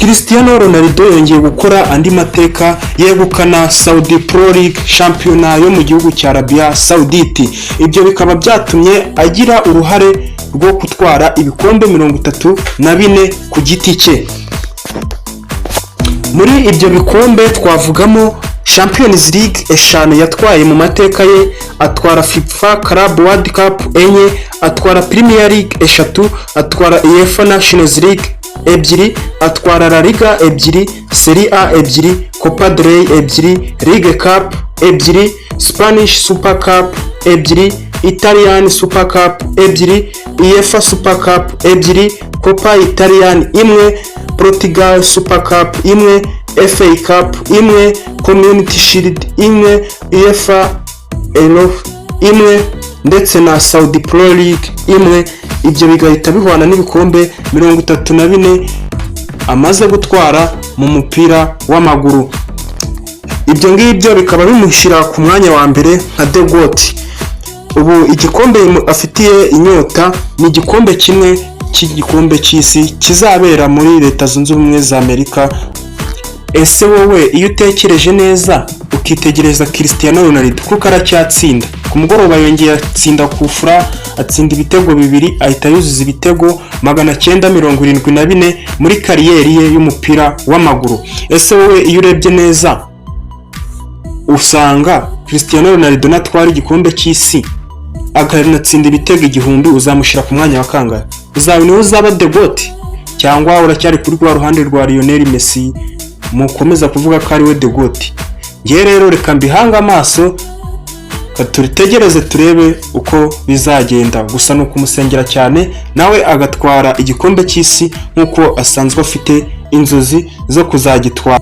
Cristiano Ronaldo yongeye gukora andi mateka, yegukana Saudi Pro League, shampiyona yo mu gihugu cya Arabia Saudite. Ibyo bikaba byatumye agira uruhare rwo gutwara ibikombe 34 ku giti cye. Muri ibyo bikombe twavugamo Champions League eshanu yatwaye mu mateka ye, atwara FIFA Club World Cup enye, atwara Premier League eshatu, atwara UEFA Nations League ebyiri, atwara La Liga ebyiri, Serie A ebyiri, Copa del Rey ebyiri, League Cup ebyiri, Spanish Super Cup ebyiri, Italian Super Cup ebyiri, UEFA Super Cup ebyiri, Coppa Italian imwe, Portugal Super Cup imwe, FA Cup imwe, Community Shield imwe, UEFA Euro imwe ndetse na Saudi Pro League imwe. Ibyo bigahita bihwana n'ibikombe 34 amaze gutwara mu mupira w'amaguru. Ibyo ngibyo bikaba bimushyira ku mwanya wa mbere nka The GOAT. Ubu igikombe afitiye inyota ni igikombe kimwe cy'igikombe cy'isi kizabera muri Leta Zunze Ubumwe za Amerika. Ese wowe iyo utekereje neza, ukitegereza Cristiano Ronaldo, kuko aracyatsinda, ku mugoroba yongeye atsinda kufura, atsinda ibitego bibiri, ahita yuzuza ibitego 974 muri career ye y'umupira w'amaguru. Ese wowe iyo urebye neza, usanga Cristiano Ronaldo natwara igikombe cy'isi akanatsinda ibitego 1000, uzamushyira ku mwanya wa kangahe? Uzaba niwe uzaba The GOAT, cyangwa uracyari kuri rwa ruhande rwa Lionel Messi mukomeza kuvuga ko ari we The GOAT? Ngewe rero reka mbihange amaso, turitegereze turebe uko bizagenda. Gusa ni ukumusengera cyane, nawe agatwara igikombe cy'isi nk'uko asanzwe afite inzozi zo kuzagitwara.